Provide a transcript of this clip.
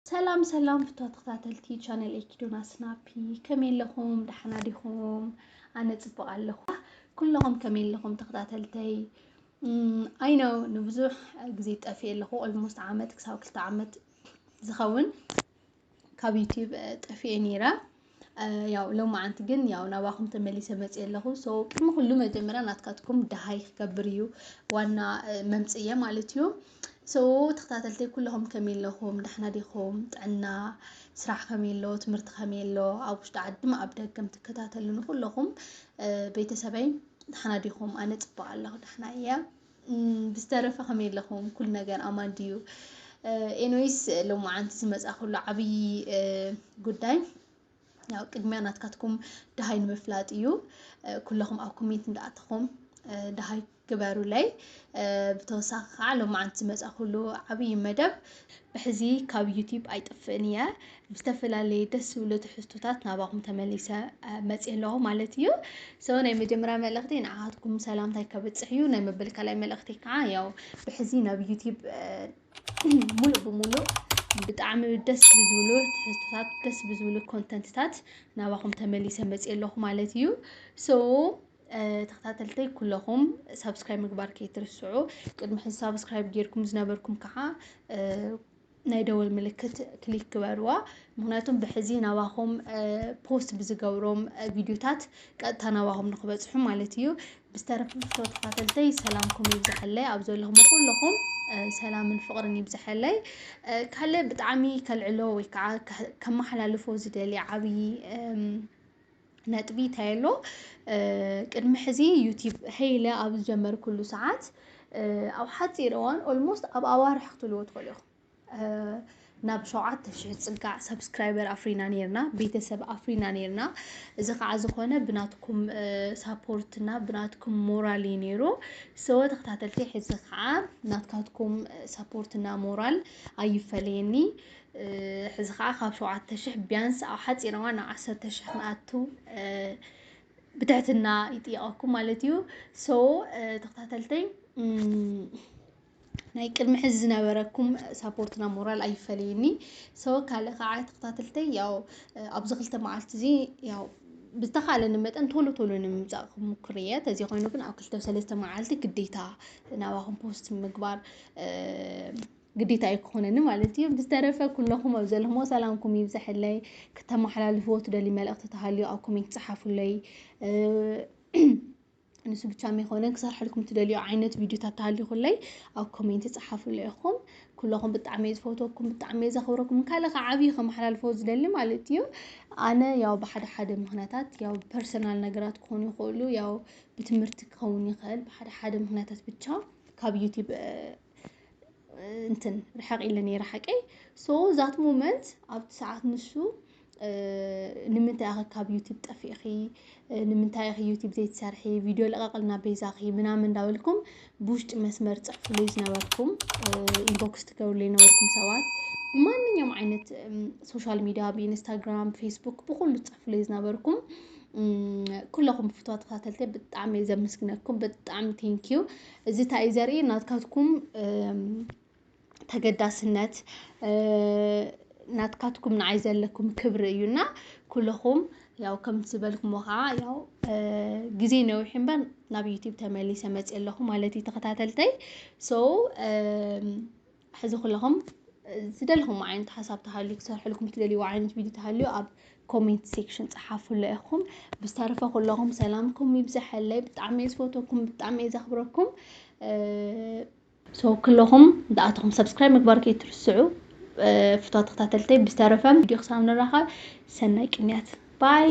ሰላም ሰላም ፍቶ ተኸታተልቲ ቻነል ኤኪዶና ስናፒ፣ ከመይ ኣለኹም? ደሓና ዲኹም? ኣነ ጽቡቕ ኣለኹ። ኩለኹም ከመይ ኣለኹም ተኸታተልተይ? ኣይ ነው ንብዙሕ ግዜ ጠፊኤ ኣለኹ። ኦልሞስት ዓመት ክሳብ ክልተ ዓመት ዝኸውን ካብ ዩቲዩብ ጠፊኤ ነይረ። ያው ሎማዓንቲ ግን ያው ናባኹም ተመሊሰ መፅእ ኣለኹ። ሶ ቅድሚ ኩሉ መጀመርያ ናትካትኩም ደሃይ ክገብር እዩ ዋና መምፅእየ ማለት እዩ። ሶ ተኸታተልተይ ኩለኹም ከመይ ኣለኹም? ደሕና ዲኹም? ጥዕና፣ ስራሕ ከመይ ኣሎ? ትምህርቲ ከመይ ኣሎ? ኣብ ውሽጢ ዓድም ኣብ ደገም ትከታተሉኒ ኩለኹም ቤተሰበይ ደሕና ዲኹም? ኣነ ፅቡቅ ኣለኹ፣ ደሕና እየ። ብዝተረፈ ከመይ ኣለኹም? ኩሉ ነገር ኣማን ድዩ? ኤንዌይስ ሎማዓንቲ ዝመፃ ኩሉ ዓብዪ ጉዳይ ያው ቅድሚያ ናትካትኩም ደሃይ ንምፍላጥ እዩ። ኩለኹም ኣብ ኮሜንት እንዳኣተኹም ደሃይ ግበሩለይ። ብተወሳኺ ከዓ ሎማዓንቲ ዝመፃ ኩሉ ዓብዪ መደብ ብሕዚ ካብ ዩቲዩብ ኣይጥፍእን እየ። ብዝተፈላለየ ደስ ዝብሉ ትሕዝቶታት ናባኹም ተመሊሰ መፅእ ኣለኹ ማለት እዩ። ሶ ናይ መጀመርያ መልእኽቲ ንዓኻትኩም ሰላምታይ ከብፅሕ እዩ። ናይ መበል ካልኣይ መልእኽቲ ከዓ ያው ብሕዚ ናብ ዩቲዩብ ሙሉእ ብሙሉእ ብጣዕሚ ደስ ብዝብሉ ትሕዝቶታት ደስ ብዝብሉ ኮንተንትታት ናባኹም ተመሊሰ መፅእ ኣለኹ ማለት እዩ። ሶ ተኸታተልተይ ኩለኹም ሳብስክራይብ ምግባር ከይትርስዑ። ቅድሚ ሕዚ ሳብስክራይብ ጌርኩም ዝነበርኩም ከዓ ናይ ደወል ምልክት ክሊክ ግበርዋ። ምክንያቱም ብሕዚ ናባኹም ፖስት ብዝገብሮም ቪዲዮታት ቀጥታ ናባኹም ንክበፅሑ ማለት እዩ። ብዝተረፈ ፍቶ ተኸታተልተይ ሰላምኩም ይብዝሐለይ። ኣብ ዘለኹም ኩለኹም ሰላምን ፍቕርን ይብዝሐለይ። ካልእ ብጣዕሚ ከልዕሎ ወይ ከዓ ከመሓላልፎ ዝደሊ ዓብዪ ነጥቢ እንታይ ኣሎ? ቅድሚ ሕዚ ዩቲብ ሀይለ ኣብ ዝጀመርኩሉ ሰዓት ኣብ ሓፂር እዋን ኦልሞስት ኣብ ኣዋርሕ ክትልዎ ትኽእሉ ኢኹም። ናብ ሸውዓተ ሽሕ ፅጋዕ ሰብስክራይበር ኣፍሪና ነይርና፣ ቤተሰብ ኣፍሪና ነይርና። እዚ ከዓ ዝኾነ ብናትኩም ሳፖርትና ብናትኩም ሞራል እዩ ነይሩ። ሰወ ተኸታተልቲ ሕዚ ከዓ ናትካትኩም ሳፖርትና ሞራል ኣይፈለየኒ። ሕዚ ከዓ ካብ ሸውዓተ ሽሕ ቢያንስ ኣብ ሓፂር እዋን ናብ ዓሰርተ ሽሕ ክንኣቱ ብትሕትና ይጥየቐኩም ማለት እዩ። ሶ ተኸታተልተይ ናይ ቅድሚ ሕዚ ዝነበረኩም ሳፖርትና ሞራል ኣይፈለየኒ። ሶ ካልእ ከዓ ተኸታተልተይ ያው ኣብዚ ክልተ መዓልቲ እዚ ያው ብዝተኻለኒ መጠን ቶሎ ቶሎ ንምምፃእ ክምኩር እየ። ተዘይኮይኑ ግን ኣብ ክልተ ሰለስተ መዓልቲ ግዴታ ናባኹም ፖስት ምግባር ግዴታ እዩ ክኾነኒ ማለት እዩ። ብዝተረፈ ኩለኹም ኣብ ዘለኹሞ ሰላምኩም ይብዝሐለይ። ክተመሓላልፍዎ ትደሊ መልእኽቲ ተሃልዩ ኣብ ኮሜንት ጸሓፉለይ። ንሱ ብቻ መይኮነን ክሰርሐልኩም ትደልዮ ዓይነት ቪዲዮታት ተሃልዩኩለይ ኣብ ኮሜንት ጸሓፉለይ ኢኹም። ኩለኹም ብጣዕሚ እየ ዝፈትወኩም፣ ብጣዕሚ እየ ዘኽብረኩም። ካልእ ከዓ ዓብዪ ከመሓላልፎ ዝደሊ ማለት እዩ። ኣነ ያው ብሓደ ሓደ ምኽንያታት ያው ፐርሰናል ነገራት ክኾኑ ይኽእሉ፣ ያው ብትምህርቲ ክኸውን ይኽእል፣ ብሓደ ሓደ ምኽንያታት ብቻ ካብ ዩቲብ እንትን ርሕቕ ኢለ ነይረ ሓቀይ። ሶ ዛት ሞመንት ኣብቲ ሰዓት ንሱ ንምንታይ ኢኺ ካብ ዩቲብ ጠፊእኺ? ንምንታይ ኢኺ ዩቲብ ዘይትሰርሒ? ቪድዮ ልቐቕልና በይዛኺ ምናምን እንዳበልኩም ብውሽጢ መስመር ጽሕፉለይ ዝነበርኩም፣ ኢንቦክስ ትገብሩለይ ነበርኩም ሰባት፣ ብማንኛውም ዓይነት ሶሻል ሚድያ፣ ብኢንስታግራም፣ ብፌስቡክ፣ ብኩሉ ጽሕፉለይ ዝነበርኩም ኩለኹም ፍትዋ ተኸታተልተይ ብጣዕሚ እየ ዘመስግነኩም። ብጣዕሚ ቴንኪዩ። እዚ እንታይ እዩ ዘርኢ? ናትካትኩም ተገዳስነት፣ ናትካትኩም ንዓይ ዘለኩም ክብሪ እዩ። እና ኩለኹም ያው ከምቲ ዝበልኩሞ ከዓ ያው ግዜ ነዊሕ እምበር ናብ ዩቲብ ተመሊሰ መፅእ ኣለኹ ማለት እዩ ተኸታተልተይ። ሶ ሕዚ ኩለኹም ዝደለኹም ዓይነት ሓሳብ ተሃልዩ ክሰርሐልኩም ትደልይዎ ዓይነት ቪዲዮ ተሃልዩ ኣብ ኮሜንት ሴክሽን ጸሓፉለ ኢኹም። ብዝተረፈ ኩለኹም ሰላምኩም ይብዝሐለይ። ብጣዕሚ እየ ዝፈትወኩም፣ ብጣዕሚ እየ ዘኽብረኩም። ሶ ኩለኹም እንዳኣተኹም ሰብስክራይብ ምግባር ከይትርስዑ ፍትዋ ተኸታተልተይ። ብዝተረፈ ቪዲዮ ክሳብ ንራኸብ ሰናይ ቅንያት ባይ።